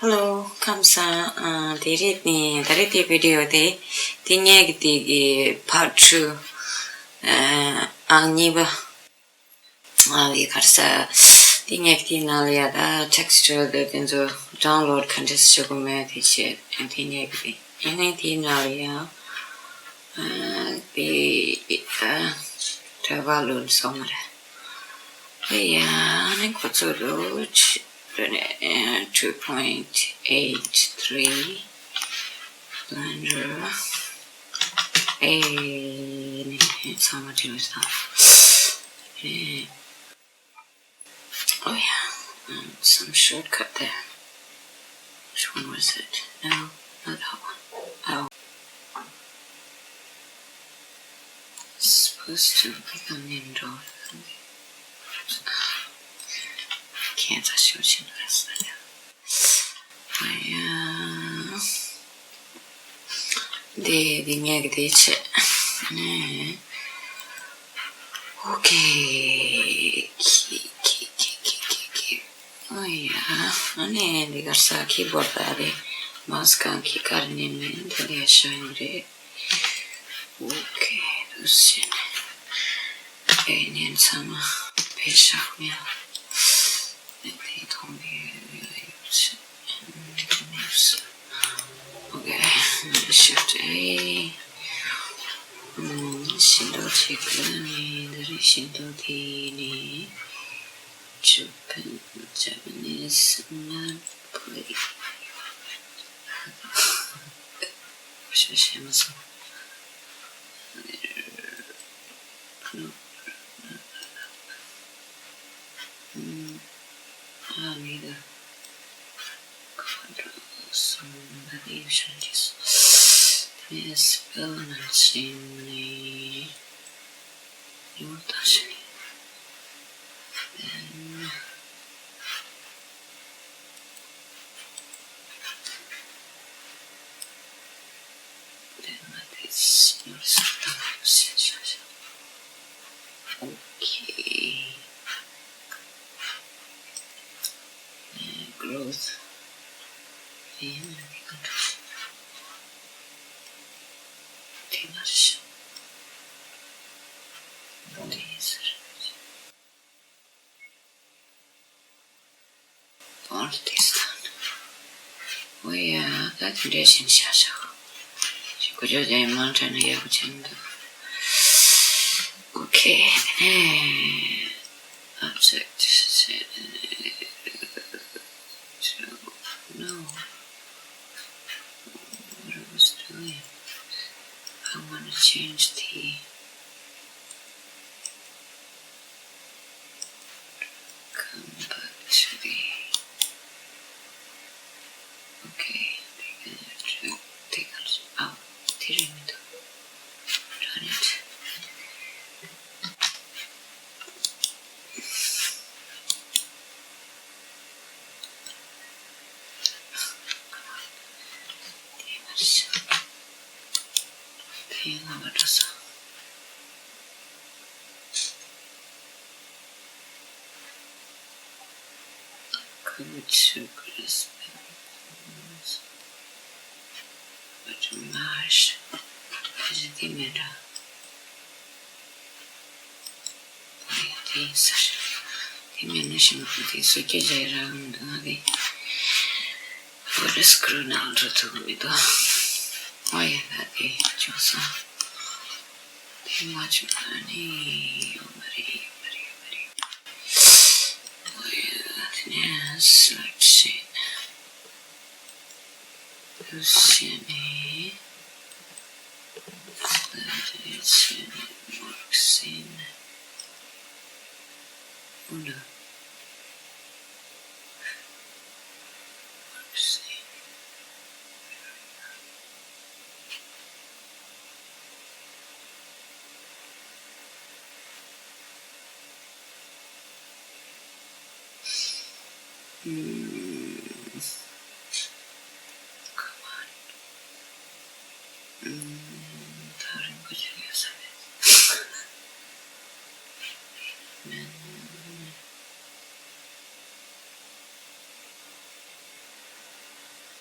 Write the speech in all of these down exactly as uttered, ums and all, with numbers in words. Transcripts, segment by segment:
Hello, ཁམས་བཟང་། ཨ། དེ་རིང་ནི་ད་རེས་དེ་བི་ཌི་ཡོ་དེ་དེ་ངས་ཀྱི་དེ་གི་part two། ཨ། ཨང་གཉིས་པ། ཨ། དེ་ག་རེ་ཟེར། དེ་ངས་ཀྱི་དེ་ནང་ལ་ཡ་ད་ཊེག་སི་ཊི་དེ་དེ་ཚོ་ཌའུན་ལོཌ་ག་འདྲས་བྱེད་དགོས་མེད་དེ་བྱེད། ཨ། དེ་ངས་ཀྱི་དེ། ཨ་ནི་དེའི་ནང་ལ་ཡང་། ཨ། དེ། ཨ། འདྲ་པར་ལོན་སོང་མ་རེད། དེ་ཡང་ཨ་ནི་ཁོ་ཚོ་ལོ་ཆེ་རེད་ནས། two point eight three blender ཨེ་ནི་ཚང་མ་བྲིས་མེད་ད། ཨེ། Oh yeah, um, some shortcut there. Which one was it? No, not that one. Oh. It's supposed to be like a ninja or something. Can't I show you this? Yeah. འདི་འདི་ངས་ཀྱི་དེ་བྱས་ནས། ཨོ་ཁེ། ཁི་ཁི་ཁི། ཨོ་ཡ། ཨ་ནི་འདི་གར་ས་ཁི་བོར་ད་རེད། མའོ་སི་གང་ཁི་ཀར་ནས་ནས་འདི་ལས་ཤ་ཡོང་རེད། ཨོ་ཁེ། དུ་ཟེར་ནས་ཨེ་ནས་ཚང་མ་བེད་བཞག་ནས། དེ་མཐོང་གི་ཡོད་ཚད། Okay, shift A. ཨམ། ཤིང་ཏོག་གཅིག་ལ་ནི་འདི་རེད། ཤིང་ཏོག་དེ་ནི་Japan- Japanese nut plate. ཤེས་མ་སོང་། ཨམ། ཨ་ནི་ད། Control some of the changes. This will not seem the new touch. Then, then this new stuff. Okay. Growth. All this one. ཨོ་ཡ། ད་དེ་འདྲས་ཤིག་བྱ་བྱ། ཞིག་གོ་ཅོག་ཅན་མང་དྲགས་ན་ཡག་པོ་བྱེད་མི་འདུག Okay. Object. No. What I was doing. I want to change the Come back to the. Okay, take a look. Take a look. Oh, didn't do. Darn it. Damn it. Damn it. Could you please but much is the matter? དེ་ཡིན་ཟེར། དེ་མིན་ན་ཤིང་ཁུ་དེ་སོ་སྐྱེ་རྒྱ་རང་འདུག་ང་དེ། ཧོ་རི་སྐུ་རུ་ནང་འགྲོ་ཐུབ་མི་འདུག་ཨོ་ཡ། ད་དེ་བྱུང་སོང་། དེ་མ་བྱུང་ན་ནི་ཡོད་མ་རེད། ཡོད་མ་རེད། ཡོད་མ་རེད། ཨོ་ཡ། དེ་ནས་སེ་ལེག་བྱེད། དུ་བྱས་ནས། དེ་བྱས་ནས་མར་ཁེ་སི་ནི། ཨོ་ན། མར་ཁེ་སི། ཨུམ། Come on. ཨུམ། ཐག་རིང་པོ་ཅིག་ཡོད་ས་རེད། ཨུམ།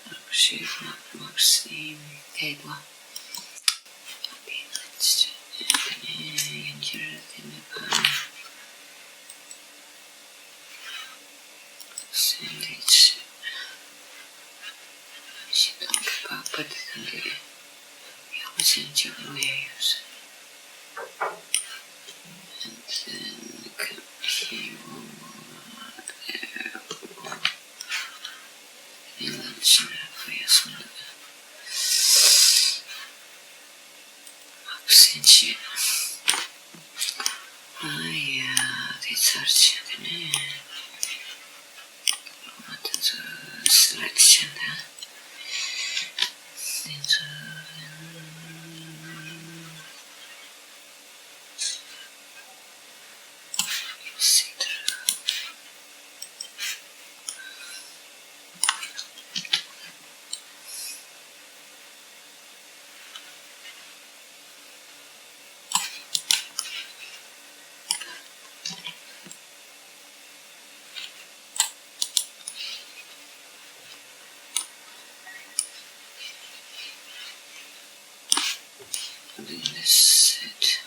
Maxim, Maxim, དེ་དང་། དེ་ནས་ཡིན་གྱི་རེད། དེ་ནས་ཕ། སེམས་བདེ་ཆེ། ཞེ་དྲག་པགས་པ་དེ་དང་དེ་ཡག་པོ་ཅན་གཅིག་ལོ་ཡ་ཡོད་ཟེར། And then come here one more. There we go. And then she never forgets me. ཨ་ཡ། དེ་ཚར་བྱས་ནས་ལོ་མ་དེ་ཚོ་སི་ལེག་ཤན་དང་། དེ་ཚོ་སི་ཏྲ། This is it.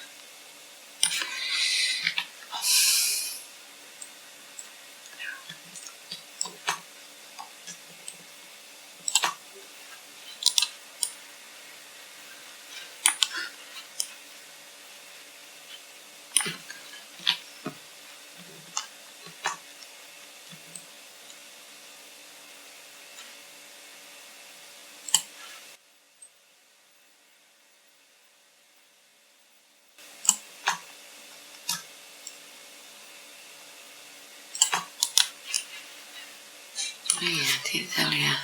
ཨ་ཡ། དེ་ལྟར་ཡང་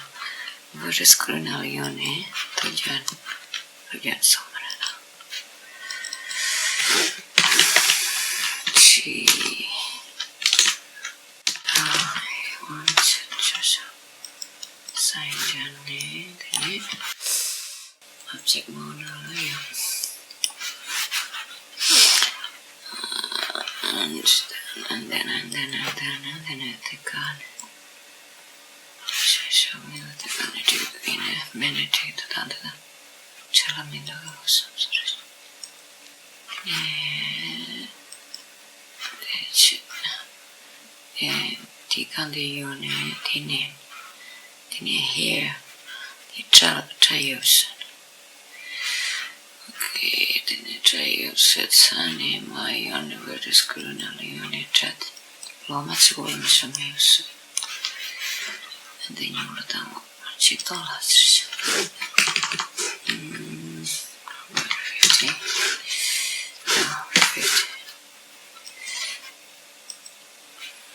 བི་རི་སི་ཀུ་རི་ནང་ལ་ཡོང་ནས་ཐོ་རྒྱག་ཐོ་རྒྱག་སོང་བ་རེད། ཅི། ཨ། ཨོན་ཆ་ཆ་ཆ། སའིན་རྒྱག་ནས་དེ་ནས། Object mode ནང་ལ་ཡོང་། And then, and then, and then, and then, and then, དེ་ག་ནས། Show me what the minute, in a minute དེ་དང་དེ་དང་ཆ་ལ་མི་འདུག་བསམ་སོང་རེད། ཨེ། དེ་ཆེ། ཨེ། དེ་གང་དེ་ཡོང་ནས་དེ་ནས། དེ་ནས་here དེ་ཁྲ་ཁྲ་ཡོད་ཟེར། ཨོ་ཁེ། དེ་ནས་ཁྲ་ཡོད་ཟེར་ཚར་ནས་མར་ཡོང་ནས་བི་རི་སི་ཀུ་རི་ནང་ལ་ཡོང་ནས་ཁྲ་དེ་ལོ་མ་ཚིག་བོར་མི་སོང་མེད་ཟེར། འདི་ཉུང་རུ་བཏང་བ་ཆིག་སྟོང་ལྷག་ཟེར་ཞིང་། ཨུམ། fifty. Yeah, fifty.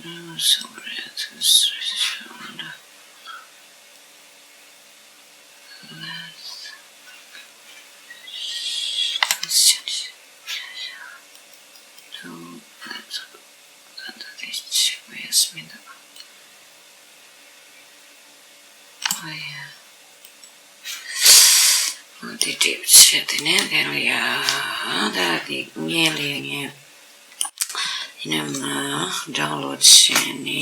ཨུམ། སོ་རེད། ཚོད་ཟེར་ཞིང་། ལས། ལས་ཞིང་། ལས། ད་ལྟ་དེ་བྱེད་པ་ཡས་མི་འདུག་ཨ་ཡ། འོ་དེ་འདྲ་བྱས། དེ་ནས་དེ་ལ་ཡ། ད་དེ་ངས་ལས་ངས་ཡིན་ནམ་ཌའོན་ལོཌ་བྱས་ནས། དེ་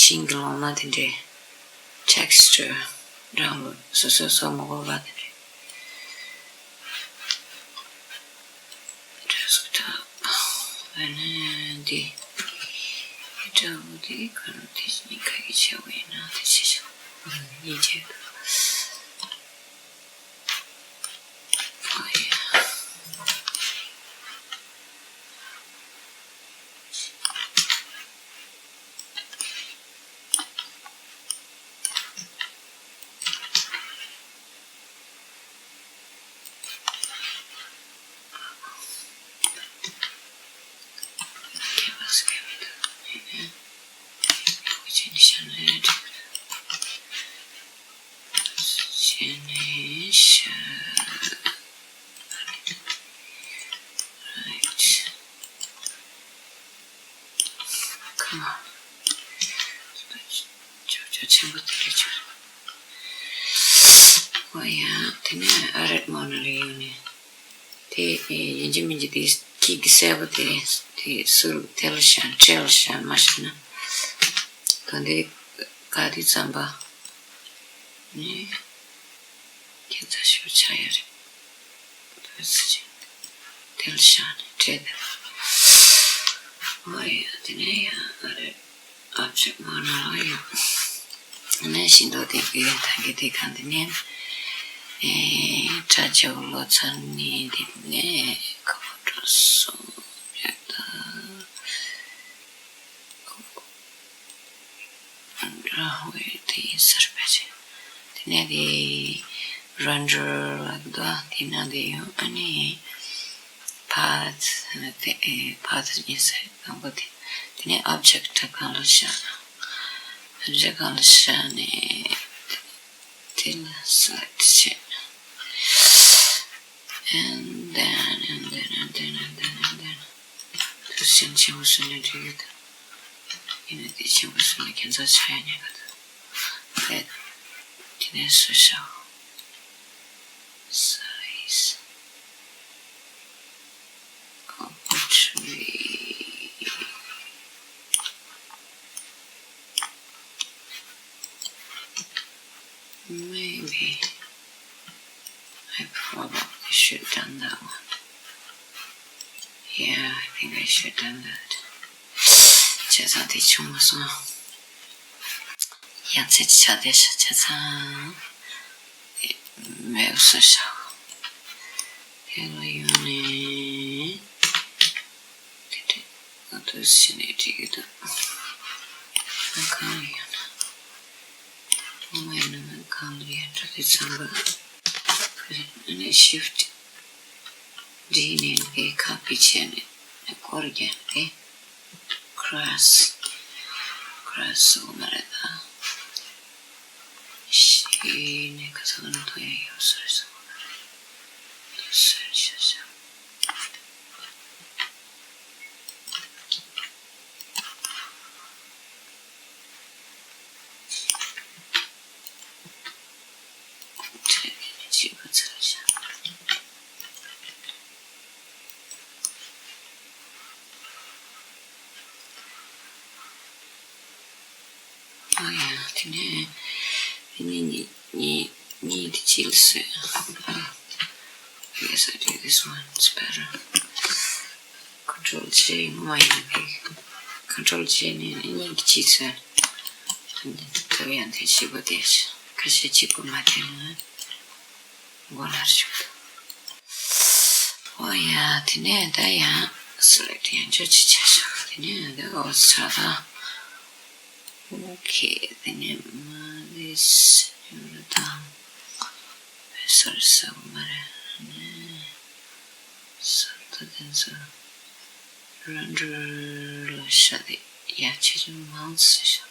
ཤིང་གི་ལོ་མ་དེ་འདྲས། ཊེག་སི་ཊི་ཌའོན་ལོཌ་སོ་སོ་སོ་མ་དགོས་པ་དེ་འདྲས། ཌེ་སི་ཀི་ཊོབ། ཨ་ནི་འདི། འདྲ་བོ་འདི་ག་རུ་དེ་གཉིས་ཀ་གི་ཆེ་བ་ཡིན་ན་དེ་ཆེ་ཆེ་བ། ཨ་ནི་གཉིས་ཆེ། ཨ་ཡ། Right. Come on. ཅོ་ཅོ་ཆེན་པོ་དེ་འདྲ་ཅིག་རེད། ཨོ་ཡ། དེ་ནས་ཨ་རེད་མོ་ན་རེ་ཡོང་ནས། དེ་ཡིན་གཅིག་མིན་གཅིག་དེ་ཁྱི་གི་སྲས་པོ་དེ་དེ་སུ་ཐལ་ཤ་ཁྲེལ་ཤ་མ་ཤེས་ན། ད་འདི་ག་དེ་ཙམ་པ། ནི་ཁྱད་མཚར་ཞིག་ཆགས་ཡོད་རེད། དེ་ལ་བཞག་ནས་བྲིས་ཏེ། ཨོ་ཡ། དེ་ནས་ཡང་ཨ་རེ། ཨབ་ཇེག་མ་ནོར་ཡོད། ནས་ཤིང་ཏོག་དེ་གི་ཐང་གི་དེ་གང་དེ་ནས། ཨེ། ཁྲ་ཆེ་བོ་ལོ་ཚར་ནི་དེ་ནས་ཁ་བོ་འགྲོ་སོང་ཡ་ད། འདྲ་བོ་དེ་ཡིན་ཟེར་བས་ཅི། དེ་ནས་དེ་རན་ཌར་ལབ་འདུག་དེ་ན་དེ་ཡོང་ཨ་ནི་ཕ་ཐི་དེ་ཕ་ཐི་ཡིན་ཟེར་དང་པོ་དེ། དེ་ནས་ཨོབ་ཇེག་གང་ལ་བཞག་ཨོབ་ཇེག་གང་ལ་བཞག་ནས་དེ་ལ་སེ་ལེག་བྱེད། And then, and then, and then, and then, and then. དུ་སེམས་ཆེན་པོ་བཟོས་ནས་འགྲིག་གི་འདུག་ཡིན་ན་དེ་ཆེན་པོ་བཟོས་ན་ཁྱད་མཚར་ཆགས་ཡ་ཉེན་ཁ་འདུག་དེ་ནས་བཟོས་བཞག Size. Country. Maybe I probably should done that one. Yeah, I think I should done that. བྱས་ཙང་དེ་བྱུང་མ་སོང་། ཡང་ཚེ་ཆ་དེ་ཤ་ཆ་ཚང་། མེད་སོ་ཤག་དེ་ལ་ཡོང་ནས། དེ་འདྲ་ང་ཚོ་ཤི་ནས་བྲིས་ཀྱི་འདུག་ང་གང་ལ་ཡོང་ན། ཨོ་མའི་ནང་ང་གང་ལ་ཡོང་འགྲོ་དུས་ཚང་མ། ཨ་ནི་ཤིཕ་ཊི་ཌི་ནས་དེ་ཁ་པི་བྱས་ནས་སྐོར་རྒྱག་དེ། ཁྲོ་སི། ཁྲོ་སི་འོ་མ་རེད་ད། ཤི་ནས་ཁ་སང་ནས་ཐོན་ཡ་ཡོད་ས་རེད་ཟེར་བ་རེད། དུ་སེར་ཤ་ཤ། ཁྲེ་ཁྲེ་ཁྲེ་ཁྲེ་ཁྲེ། ཨ་ཡ། དེ་ནས་དེ་ནས་གཉིས་གཉིས་གཉིས་དེ་གཅིག་ལ་བཟོས། Yes, I do this one. It's better. Control J མ་ཡིན་པའི། Control J ནས་གཉིས་ཀྱི་གཅིག་བཟོས། ད་ཡང་དེ་གཅིག་པོ་དེ་ཁ་ཤས་གཅིག་པོ་མ་བསྟན་ན་མགོ་ལ་ཞུགས། ཨོ་ཡ། དེ་ནས་ད་ཡང་select ཡང་བསྐྱར་ཅིག་བྱས་ཤག་དེ་ནས་ད་ཨོ་ས་ད། Okay, དེ་ནས་མ་ལེ་སི་ཉོ་ར་དང་བེ་སར་ས་མ་རེད་ནས་ས་ད་དེ་ཚོ་ར་འགྲོ་ལ་ཤ་དེ་ཡ་ཆེ་ཆུང་མང་ཙམ་ཤ་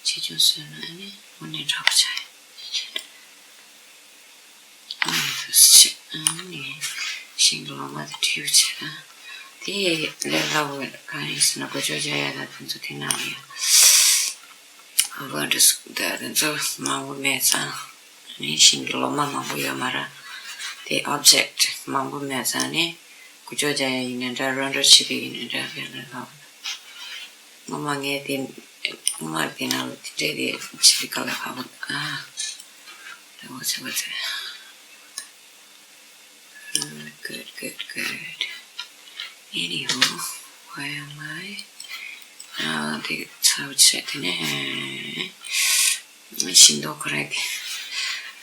ཆེ་ཆུང་བཟོས་ན་ནི་དངོས་གནས་དྲག་པོ་ཆགས་ཡ། ཨ་ནི་ཤིང་གི་ལོ་མ་དེ་བྲིས་བྱས་ན་དེ་ལས་སླ་བོ་གང་ཡིན་ཟེར་ན་འགུལ་སྐྱོད་རྒྱག་ཡ་དང་དེ་ཚོ་དེ་ནང་ལ་ཡ་ཨ་བ་འདྲ་སུ་དེ་དེ་ཚོ་མང་པོ་མེད་ཙང་ནི་ཤིང་གི་ལོ་མ་མང་པོ་ཡོད་མ་རེད། དེ་ཨོབ་ཇེག་མང་པོ་མེད་ཙང་ནི་འགུལ་སྐྱོད་རྒྱག་ཡ་ཡིན་ན་འདྲ་རོ་འདྲ་བྱེད་པ་ཡིན་ན་འདྲ་དེ་ལས་སླ་བོ། ངོ་མ་ངས་དེ་ངོ་མ་དེ་ནང་ལ་དེ་འདྲས་དེ་ཕྱི་ག་ལ་ཁ་བོ་ཨ། དེ་འོ་ཚེ་འོ་ཚེ། Good, good, good, good. Anywho, why am I? ཨ་དེ་ཚར་བྱས་དེ་ནས་ཤིང་ཏོག་ཁོ་རེ་དེ།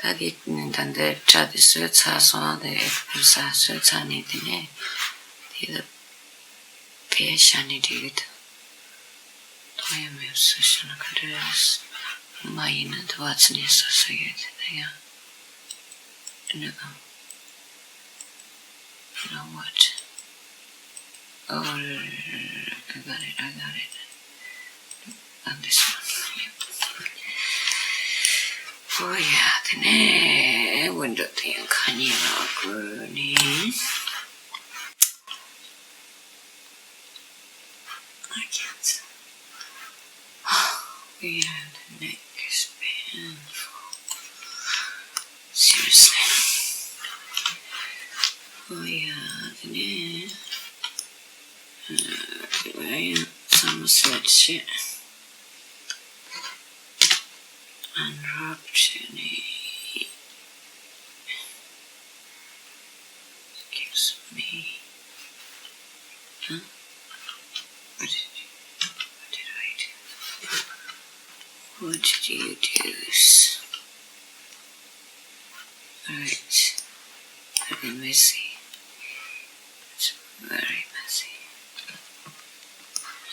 ད་དེ་ད་འདི་སྐྲ་དེ་བཟོས་ཚར་སོང་། དེ་ཕུར་ས་བཟོས་ཚར་ནས་དེ་ནས་དེ་ད། དེ་བཞག་ནས་འགྲིག་གི་འདུག་ཐོ་ཡ་མེད་སོ་ཤ་ན་ཁ་འདྲ་མ་ཡིན་ན་དུ་བ་ཚི་ནས་སོ་སོ་ཡོད་དེ་ད་ཡང་ཨ་ནི་ཨམ། Now what? Oh, I got it, I got it. And this one. Oh yeah, དེ་ནས་window དེ་ཡང་ཁ་ཉིན་ལ་བཀོད་ནས། I can't. Oh, yeah, the neck is painful. Seriously. Oh, yeah, the neck. Uh, I am some such shit. Unwrapped and it gives me, huh? What did you, what did I do? What did you do? Alright. Very messy. It's very messy.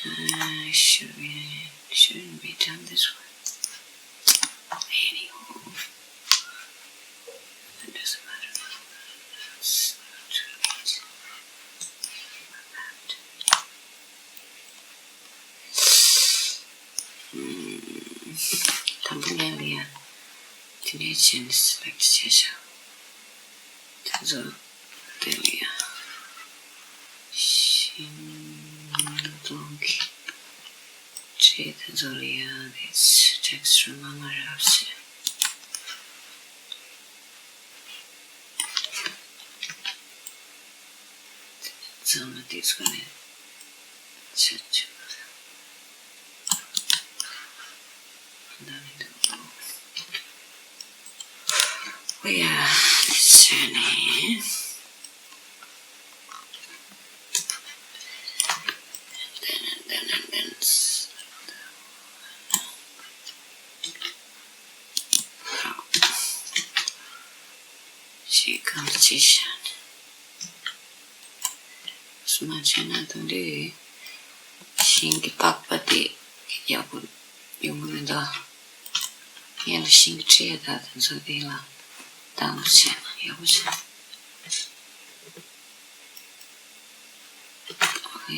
I should be, shouldn't be done this way. Anyhow, it doesn't matter. Let's do it. དང་པོ་ཉལ་ལ་ཡ། དེ་ནས་ཅན་སི་ལེག་ཊི་བྱས་ཤག་དེ་ཚོ་དེ་ལ་ཡ། ཤིང་སྡོང་གི་ཁྲིད་དེ་ཚོ་ལ་ཡ། དེ་ཊེག་སི་ཊར་མང་ང་རག་བྱས། ཚང་མ་དེ་ཚོ་ནས་ཆ་ཆ་ད་ནི་འདུག་ཨོ་ཡ། ཆ་ནས། ཞིག་གང་ཅི་བྱ་ནས། སུ་མ་བྱས་ན་དེ་འདྲའི་ཤིང་གི་པགས་པ་དེ་ཡག་པོ་ཡོང་གི་མི་འདུག་ངས་ལ་ཤིང་གི་ཁྲིད་ད་དེ་ཚོ་དེ་ལ་དང་པོ་བྱས་ན་ཡག་པོ་བྱས། ཨོ་ཡ།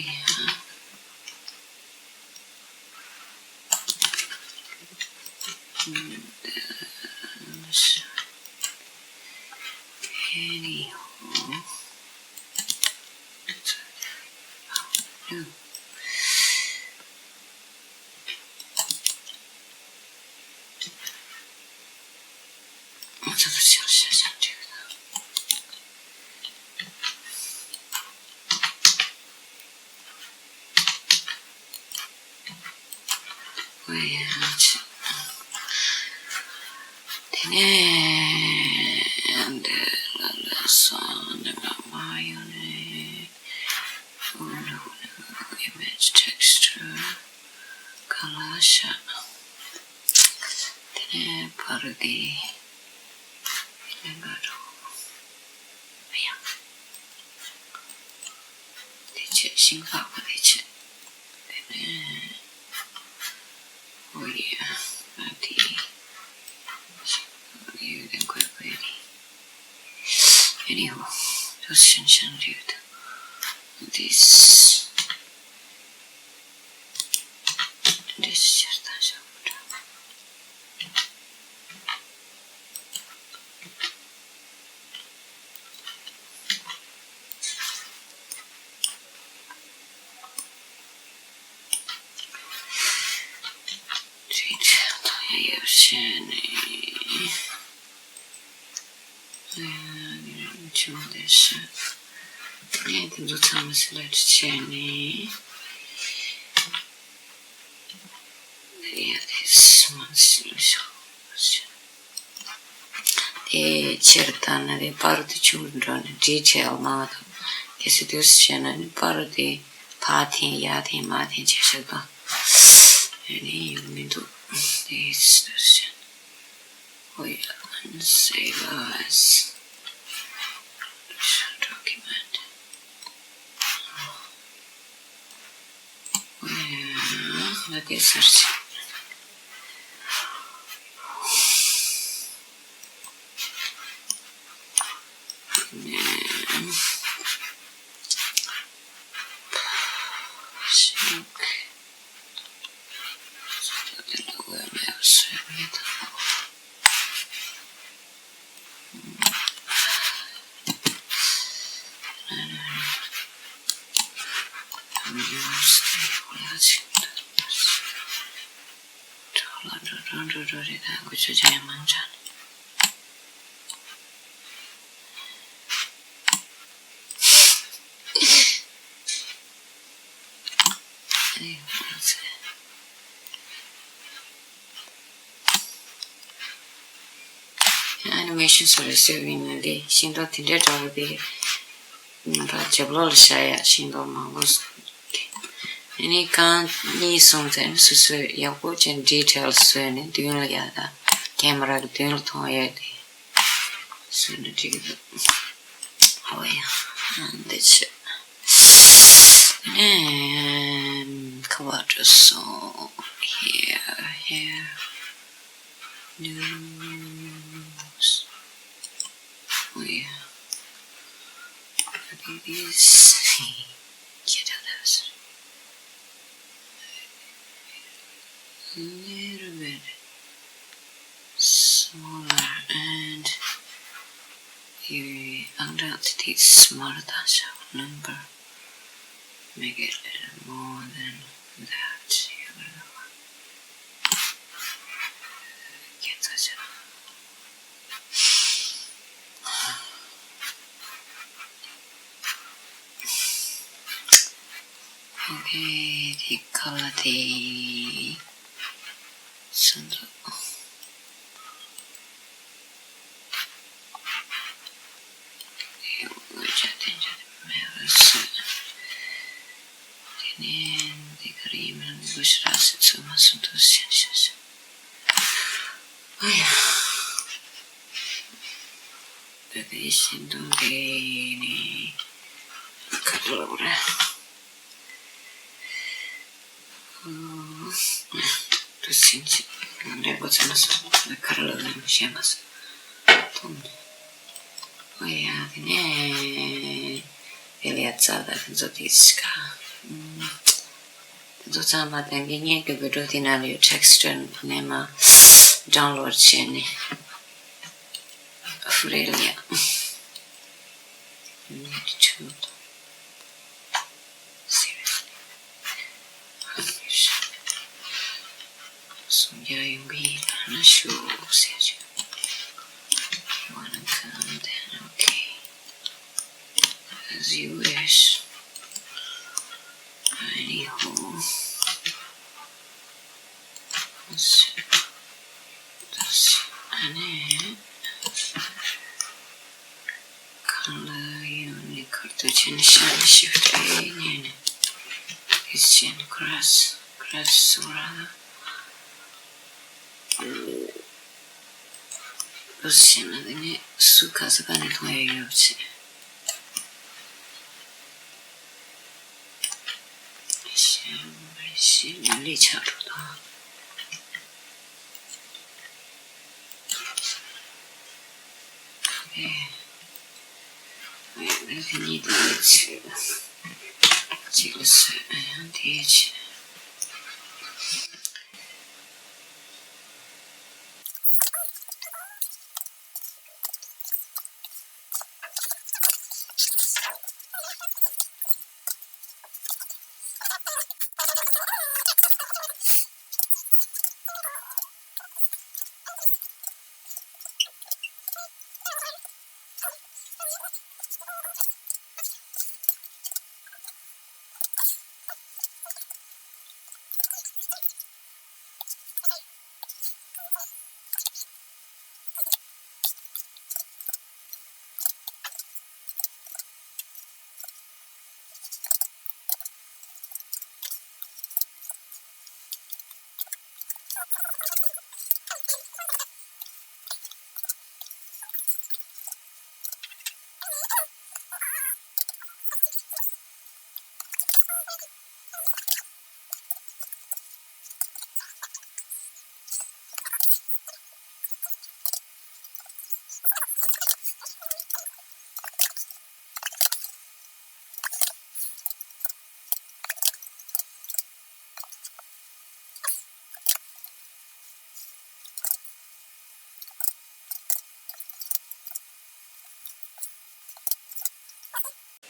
Anyhow. དེ་ནས་འདི་ལ་ལ་སོང་ནས་མ་མ་ཡོང་ནས་image texture color ཤ། དེ་ནས་པར་དེ་ལེན་ག་འགྲོ། ཨ་ཡ། དེ་ཆེ་ཤིང་ལྷག་པ་དེ་ཆེ། དེ་ནས་ཨོ་ཡ། ཨ་དེ་ཡོད་དེ་དགོས་དགོས་རེད། Anyhow, just change and do this. འདྲེ་ཕྱིར་ལྟ་བྱ་བ་འདྲ། རིགས་ལ་ཡོད་བྱས་ནས། ཆུང་དེ་ཤ། ངས་དེ་ཚོ་ཚང་མ་སེ་ལེག་ཊི་བྱས་ནས། ཡ་དེ་སི་མ་སི་ལ་ཤོག་དེ་ཕྱིར་བཏང་ན་དེ་པར་དེ་ཆུང་དུ་འགྲོ་ནས་ཌི་ཊེལ་མང་བ་དང་། དེ་སི་དུས་སུ་བྱས་ན་ནི་པར་དེ་ཕར་འཐེན་ཡར་འཐེན་མར་འཐེན་བྱས་ཤག་དང་། ཨ་ནི་ཡོང་མི་འདུག་དེ་སི་དུས་སུ་བྱས་ན། Oh yeah, and save as document. Oh yeah, let me search. Name. Okay. ཨེ་ནི་མེ་ཤིན་སོགས་ལ་བཟོས་པ་ཡིན་ན་ལས་ཤིང་ཏོག་དེ་འདྲའི་འདྲ་བོ་དེ་ང་ད་རྒྱབ་ལོགས་ལ་བཞག་ཡ་ཤིང་ཏོག་མང་པོ་སོགས། ཨེ་ནི་རྐང་གཉིས་གསུམ་ཙམ་ནི་སོ་སོས་ཡག་པོ་བྱས་ནས་ཌི་ཊེལ་བཟོས་ནས་མདུན་ལ་ཡ་ད་ཀེ་མ་ར་གི་མདུན་ལ་མཐོང་ཡ་དེ་བཟོས་ན་འགྲིག་གི་འདུག་ཨོ་ཡ། འདི་ཆེ། ཨེམ། ཁ་བ་འགྲོ་སོང་། Here, here. News. Oh yeah. It is. Get out of this. A little bit smaller and you under the smaller dash number. Make it a little more than that. Can't touch it. Okay, the color the sunset. ཨོ་ཡ། དེ་ནས་དེ་ལས་རྩ་དང་དེ་ཚོ་དེ་ཤི་ཁ། དེ་ཚོ་ཚང་མ་དེང་གི་ངའི་གི་བི་ཌིའོ་དེ་ནང་ལ་ཡོད། ཊེག་སི་ཊི་ནས་མ་ཌའུན་ལོཌ་བྱས་ནས་ཧྥུ་རེ་ལ་ཡ། Seriously. སུམ་བརྒྱ་ཡོང་གི་ཡིན་ན་ཞུ་ཟེར་ཞུ། You wanna come then? Okay. As you wish. Anyhow. ཨ་ནི། གང་ལ་ཡོད་ནི་ཁར་དུ་ཆེན་ཤ་ནི་ཤིབ་ཏེ་ནས་ནི། ཨིས་ཆེན་ཁྲ་སི་ཁྲ་སི་སོ་ར། ཨིས་ཆེན་ནི་ནི་སུ་ཁ་ས་ག་ནི་མཐོང་ཡ་ཡོད་ཆེ། ཤེས་ལས་ཆགས་འགྲོ་དང་། ཨེ། ཨེ་ནི་དེ་ནི་དེའི་ཆེད། གཅིག་ལ་སོད་ཡང་དེའི་ཆེད།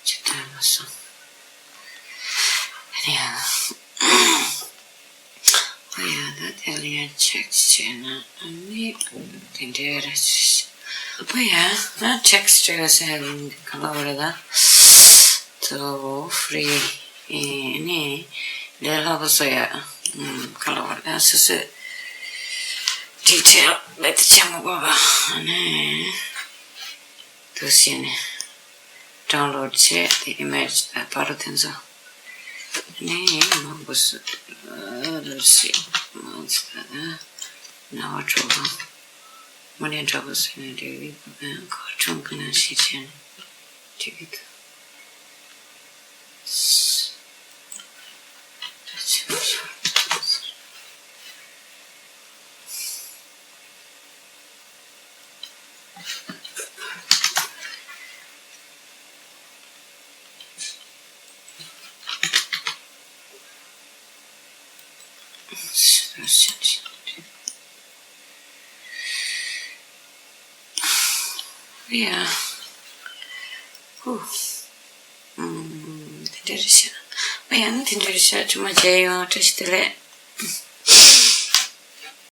ཅི་ལྟར་མ་སོང་། ཡ། ཨོ་ཡ། ད་དེ་ལ་ཡང་ཅེག་བྱས་ན་ཨ་ནི་དེ་འདྲའི་རེད། ཨོ་ཡ། ད་ཊེག་སི་ཊི་ཟེར་ག་ལ་བ་རེད་ད། ཏོ་ཧྥུ་རི་ཨེ་ནི་ལས་སླ་པོ་བཟོ་ཡ། ཨམ། ག་ལ་བ་རེད་ད། སོ་སོས་ཌི་ ཌི་ཊེལ་ལེ་ཏི་ཆ་མ་དགོས་པ་ནས་དུ་ཤེས་ནས་ཌའུན་ལོཌ་བྱས་ཏེ་ཨི་མེཇ་ཕར་རོ་དེ་ཚོ་ནས་མང་པོ་སུ་རུ་ཞིག་མང་ཚ་ན་བ་གྲོགས་པོ་མོ་ནས་འདྲ་པོ་སུ་ནས་འདྲ་བའི་ཁ་ཁྲུང་གི་ནང་ཞིག་བྱས་ནས་འགྲིག་གི་འདུག་ཡ། ཧུ། ཨུམ། དེ་འདྲ་རེད་ཤག་ཨ་ཡང་ན་དེ་འདྲ་རེད་ཤག་ཇུ་མ་མཇལ་ཡོང་། བཀྲ་ཤིས་བདེ་ལེགས།